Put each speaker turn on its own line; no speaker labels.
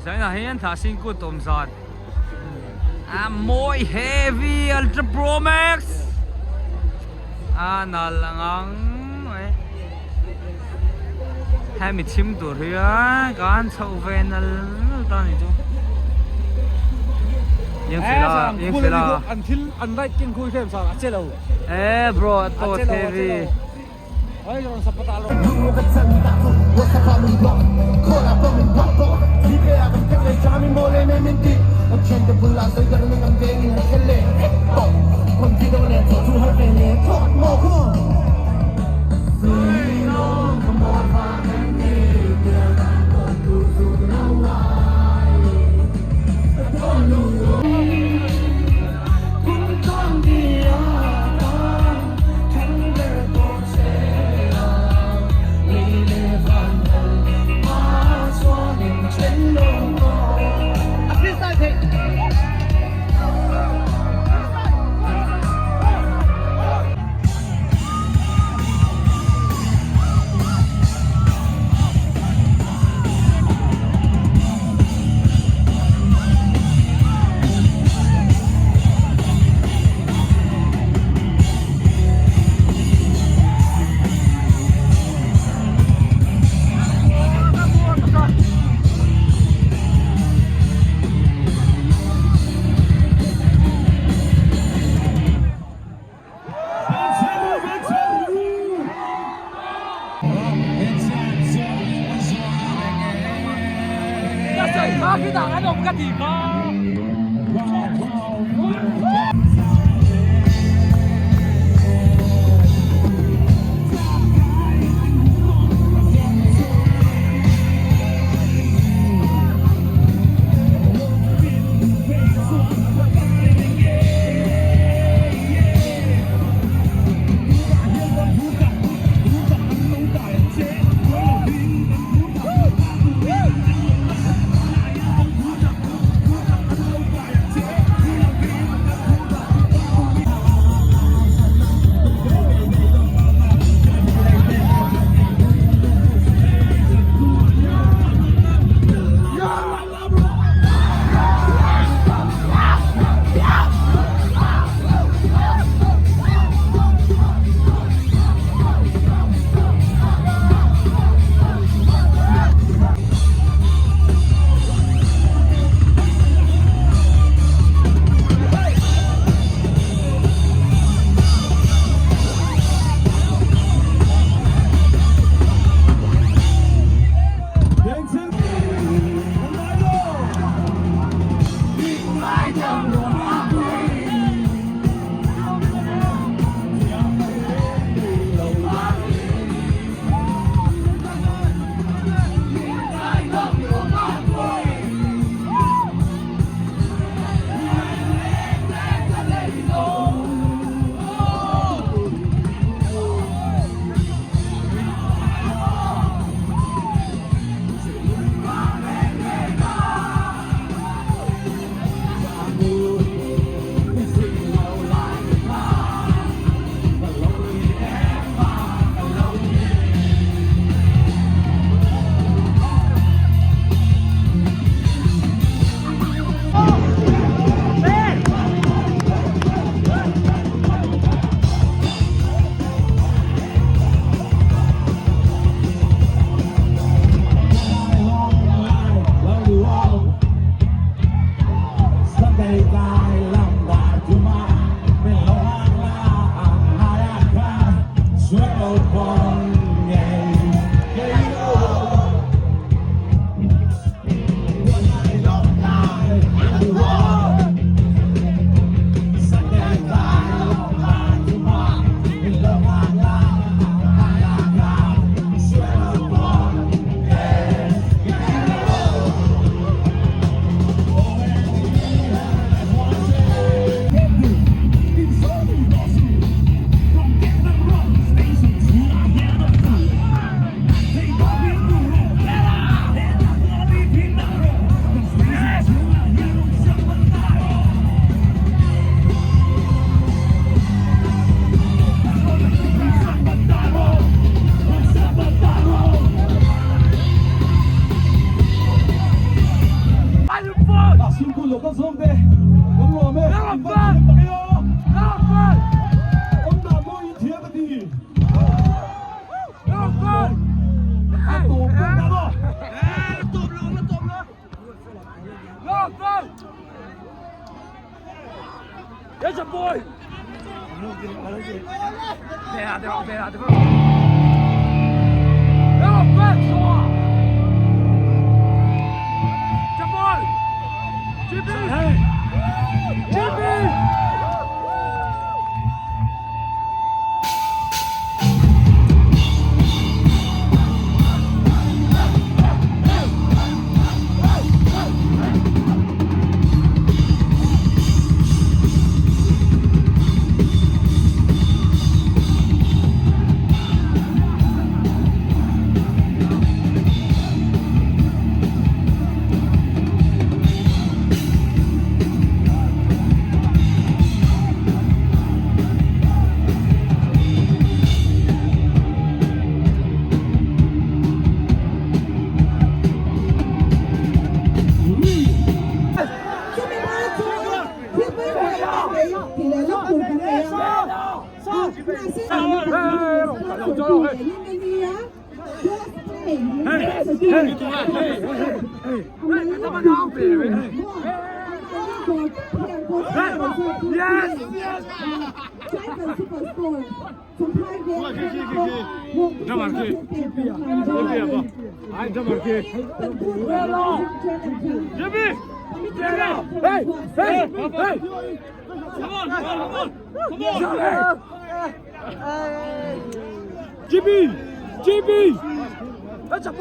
Zainah hian Thahsin kut awm zan a mawi heavy ultra pro max a nal ang mai hemi chhim tur hian kan chhoh ve nal nal ta ni chu
an thil an light ken khui hrem sa a che lo
e bro a tawt heavy.
Simkul local zawng te kan lawm e. In va thiam tak e aw. Awm dan mawi in thiam ka ti. A tawp ber dan aw.
Chumi hma chuan thil pawimawh em em mai tih leh lawk tur kan nei a, mahse an la kan leh sawi leh ning a nia, Cross play
GB! GB!